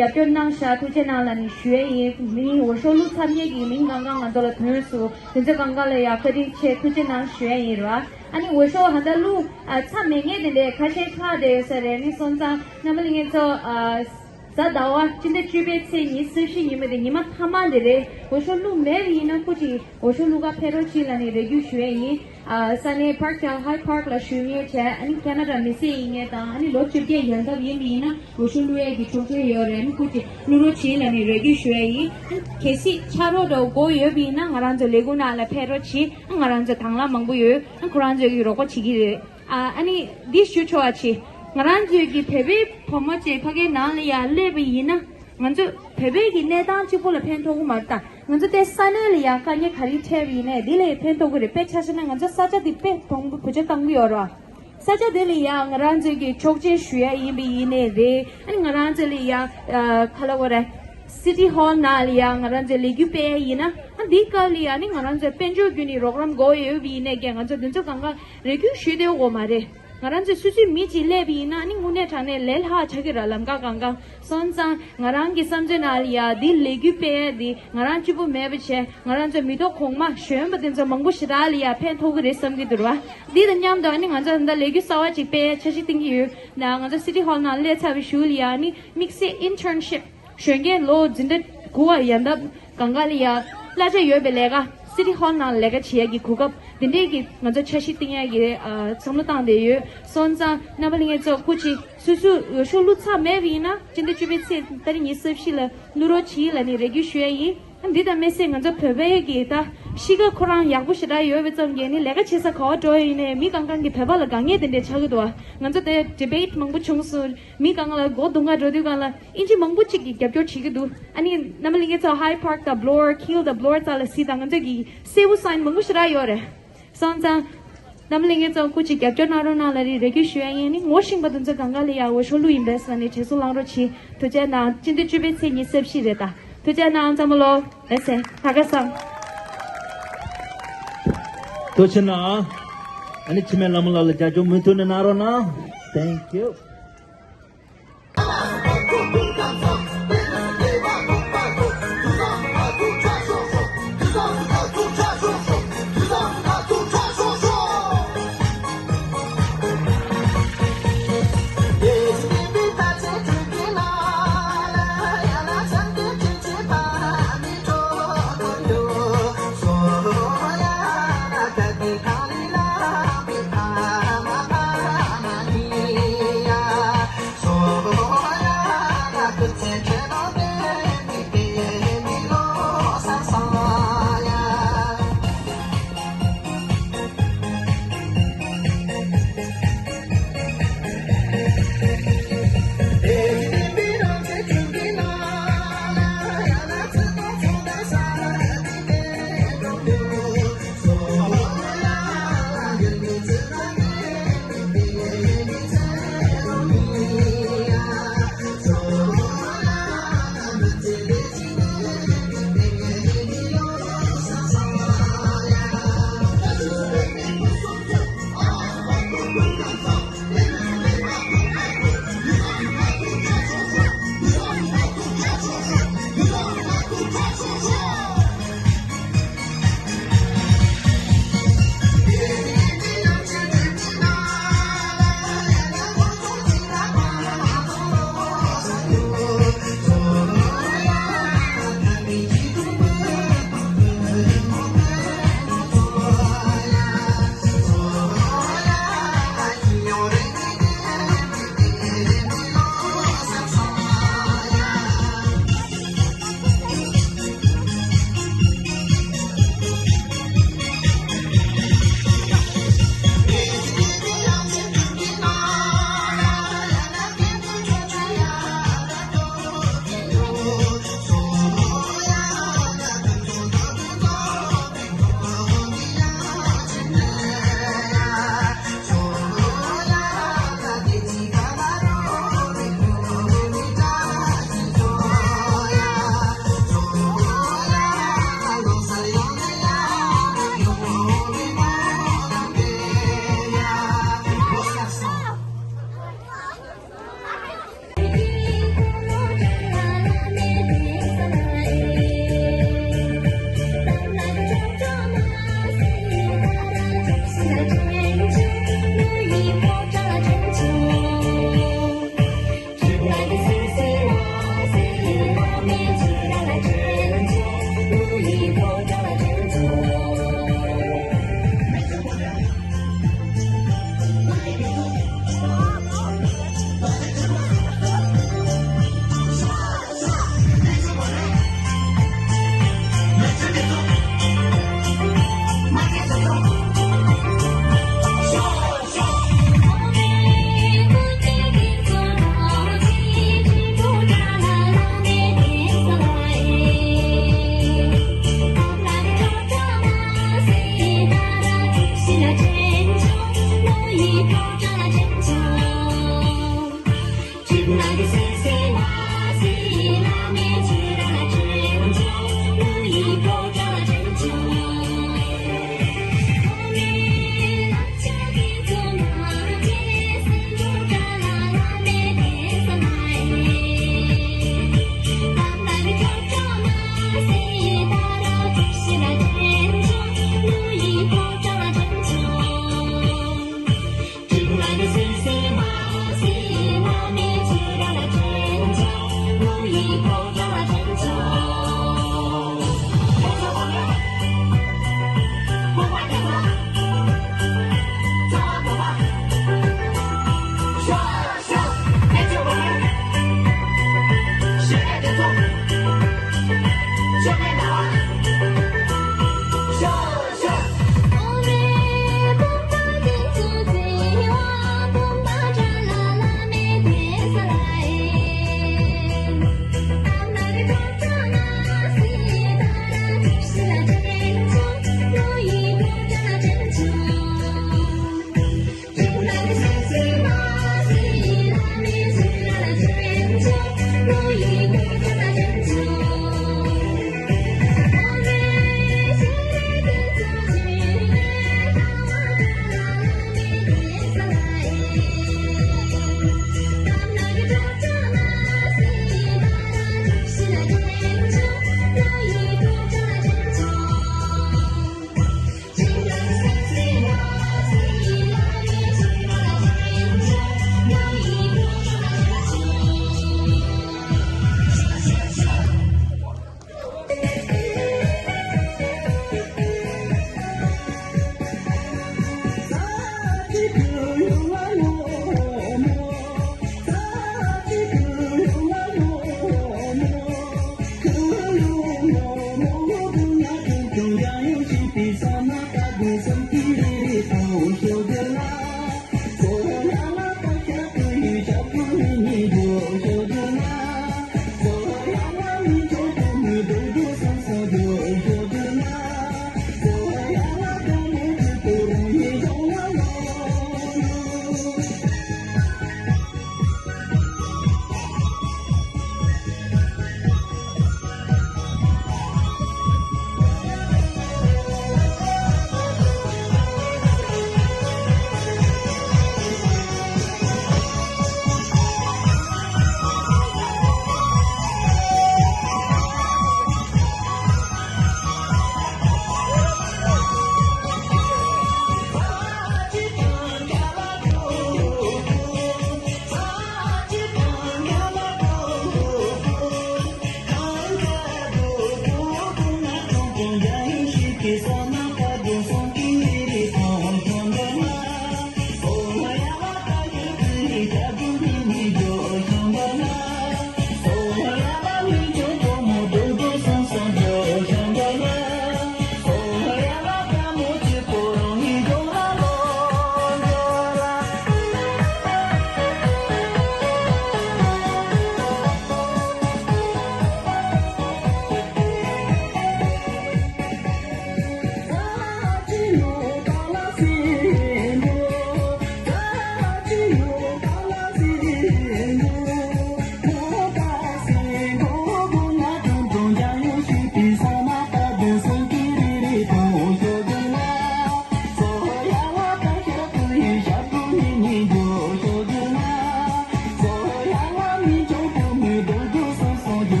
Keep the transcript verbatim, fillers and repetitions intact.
རྒྱབ་སྐྱོར་གནང་ཤག་ཐུགས་རྗེ་གནང་ལབ་ནས་ཞུ་ཡས་ཡིན། མི་འོ་ཤོག་བླུགས་ཚར་མཁན་གྱི་མི་གང་ག་ང་ཚོ་ལ་ཐོན་སོང་། དེ་ཚོ་གང་ག་ལ་ཡ་བཀའ་དྲིན་ཆེ་ཐུགས་རྗེ་གནང་ཞུ་ཡས་ཡིན་ར། ཨ་ནི་འོ་ཤོག་ཧ་ད་བླུགས་ཨ་ཚར་མེད་མཁན་དེ་འདྲས་ཁ་ཤས་ཁག་དེ་ཡོད་ས་རེད། ཨ་ནི་སོང་ཙང་རྣམ་པ་ལྷན་རྒྱས་ཚོ་ཨ་གཟའ་ཟླ་བ་སྤྱི་ཟླ་བཅུ་པའི་ཚེས་ཉི་ཤུ་བཞི་ཉིན་མོ་དེ་ཉི་མ་མཐའ་མ་དེ་རེད། འོ་ཤོག་བླུགས་མེད་པ་ཡིན་ན་སྐུ་མཁྱེན་འོ་ཤོག་བླུགས་ག་ཕེབས་རོགས་གྱིས་ལབ་ནས་རེ་སྐུལ་ཞུ་ཡས་ཡིན། ཨ་ས་གནས་Parkdale High Park ལ་བཞུགས་མཁན་བྱས། ཨ་ནི་ཁེ་ན་ཌ་མི་སེར་ཡིན་མཁན་དང་། ཨ་ནི་ལོ་བཅོ་བརྒྱད་ཡན་འདབ་ཡིན་པ་ཡིན་ན་འོ་ཤོག་བླུགས་ཡས་ཀྱི་ཆོག་མཆན་ཡོད་རེད། ཨ་ནི་སྐུ་མཁྱེན་བླུགས་རོགས་གྱིས་ལབ་ནས་རེ་སྐུལ་ཞུ་ཡས་ཡིན། ཨ་ནི་གལ་སྲིད་ཆགས་རོགས་འདྲ་བོ་དགོས་ཡོད་པ་ཡིན་ན་ང་རང་ཚོའི་ལས་ཁུངས་ནང་ལ་ཕེབས་རོགས་གྱིས། ཨ་ང་རང་ཚོའི་དང་བླངས་མང་པོ་ཡོད། ཨ་ཁོ་རང་ཚོས་ཀྱི་རོགས་པ་བྱེད་ཀྱི་རེད། ཨ་ཨ་ནི་འདི་ཞུ་ཆོག་པ་བྱེད། ང་རང་ཚོའི་གི་བོད་པའི་བུ་མོ་བཅས་ཕ་གིའི་ནང་ལ་ཡར་སླེབས་པ་ཡིན་ན། ང་ཚོ་བོད་པའི་གི་གནས་སྟངས་གཅིག་པོ་ལ་ཕན་ཐོགས་ཀྱི་མ་རེད་ད། ང་ཚོ་དེ་ས་གནས་ལ་ཡང་དཀའ་ངལ་ག་རེ་འཕྲད་པ་ཡིན་ནའི་དེ་ལ་ཕན་ཐོགས་ཀྱི་རེད། དཔེ་ཆ་བཞག་ན་ང་ཚོ་ས་ཆ་དེ་དཔེ་དང་པོ་བེད་སྤྱོད་གཏང་གི་ཡོད་རེད་བ། ས་ཆ་དེ་ལ་ཡང་ང་རང་ཚོའི་གི་ཆོག་མཆན་ཞུ་ཡ་ཡིན་པ་ཡིན་ནའི་རེད། ཨ་ནི་ང་རང་ཚོ་ལ་ཡང་ཨ་ག་ལབ་དགོས་རེད། City Hall ནང་ལ་ཡང་ང་རང་ཚོའི་ལས་འགུལ་སྤེལ་ཡ་ཡིན་ན། ཨ་འདིའི་སྐབས་ལ་ཡང་ནི་ང་རང་ཚོའི་དཔལ་འབྱོར་བརྒྱུད་ནས་རོགས་རམ་དགོས་ཡོད་པ་ཡིན་ནའི་ཀྱང་ང་ཚོ་དེ་ཚོ་གང་ག་རེ་སྐུལ་ཞུས་བསྡད་ཡོད་མ་རེད། ང་རང་ཚོས་སུ་སུའི་མི་གཅིག་སླེབས་པ་ཡིན་ན་ནི་དངོས་གནས་དྲང་གནས་ལས་སླ་ཆགས་ཀྱི་ར། ལམ་ཁ་གང་ག་སོང་ཙང་ང་རང་གི་བསམ་ཚུལ་ནང་ལ་ཡ་འདི་ལས་འགུལ་སྤེལ་ཡ་འདི་ང་རང་གཅིག་པུ་མེད་པ་བྱས། ང་རང་ཚོའི་མི་ཐོག་གོང་མ་གཞོན་པ་དེ་ཚོ་མང་པོ་ཞེ་དྲག་ལ་ཡ་ཕན་ཐོགས་ཀྱི་རེད་བསམ་གྱི་འདུག་ར། འདི་དང་མཉམ་དུ་ཨ་ནི་ང་ཚོ་ད་ལས་འགུལ་གསར་བ་ཅིག་སྤེལ་ཡ་འཆར་གཞི་བཏིང་གི་ཡོད། ད་ང་ཚོ་City Hall ནང་སླེབས་ཚར་བའི་གཞུག་ལ་ཡ་ནི་དམིགས་བསལ་internship གཞོན་སྐྱེས་ལོ་འཛིན་གྲྭ་དགུ་པ་ཡན་འདབ་གང་ག་ལ་ཡ་གླ་ཆ་ཡོད་པའི་ལས་ཀ། City Hall ནང་ལས་ཀ་བྱེད་ཡ་གི་གོ་སྐབས་དེ་འདྲས་ཀྱི་ང་ཚོ་འཆར་གཞི་བཏིང་ཡ་གི་ཨ་བསམ་བློ་བཏང་བསྡད་ཡོད། སོང་ཙང་རྣམ་པ་ལྷན་རྒྱས་ཚོ་སྐུ་མཁྱེན་སོ་སོའི་འོས་ཤོག་བླུགས་ཚར་མེད་པ་ཡིན་ན་སྤྱི་ཟླ་བཅུ་པའི་ཚེས་ཏ་རིག་ཉི་ཤུ་རྩ་བཞི་ལ་བླུག་རོགས་གྱིས་ལབ་ནས་རེ་སྐུལ་ཞུ་ཡ་ཡིན། ཨ་འདི་དང་མི་སེར་ང་ཚོ་བོད་པའི་གི་ད་གཤིས་ཀ་ཁོ་རང་ཡག་པོ་ཞེ་དྲག་ཡོད་པའི་ཙམ་གྱིས་ནི་ལས་ཀ་བྱེད་ས་ག་པར་འགྲོ་ཡ་ཡིན་ནའི་མི་གང་གང་གི་བོད་པ་ལ་དཀའ་ངལ་དེ་འདྲས་ཆགས་ཀྱི་འདུག་བ། ང་ཚོ་དེ་debate མང་པོ་བྱུང་སོང་། མི་གང་ལ་སྒོ་རྡུང་ག་འགྲོ་དུས་གང་ལ་ཨིན་ཇི་མང་པོ་གཅིག་གིས་རྒྱབ་སྐྱོར་བྱེད་ཀྱི་འདུག་ཨ་ནི་རྣམ་པ་ལྷན་རྒྱས་ཚོ་Hyde Park དང་Bloor Hill དང་Bloor རྩ་ལ་གཟིགས་དང་། ང་ཚོ་གི་སེར་པོ་sign མང་པོ་ཞེ་དྲག་ཡོད་རེད། སོང་ཙང་རྣམ་པ་ལྷན་རྒྱས་ཚོ་སྐུ་མཁྱེན་རྒྱབ་སྐྱོར་གནང་རོགས་གནང་ལབ་རེ་རེ་སྐུལ་ཞུ་ཡ་ཡིན། ཨ་ནི་ངོ་ཤེས་པ་དེ་ཚོ་གང་ག་ལ་ཡ་འོས་ཤོག་བླུགས་ཡིན་པས་ཟེར་ནས་དྲན་གསོ་བསླང་རོགས་གྱིས། ཐུགས་རྗེ་གནང་། སྤྱི་ཟླ་བཅུ་པའི་ཚེས་ཉི་ཤུ་རྩ་བཞི་རེད་ད། ཐུགས་རྗེ་གནང་བསམ་བློ། ལགས་སེ། ད་ག་སང་། ཐུགས་རྗེ་གནང་། ཨ་ནི་འཆི་མེད་ལྷ་མོ་ལགས་ལ་རྒྱབ་སྐྱོར་མུ་མཐུད་ནས་གནང་རོགས་གནང་། Thank you.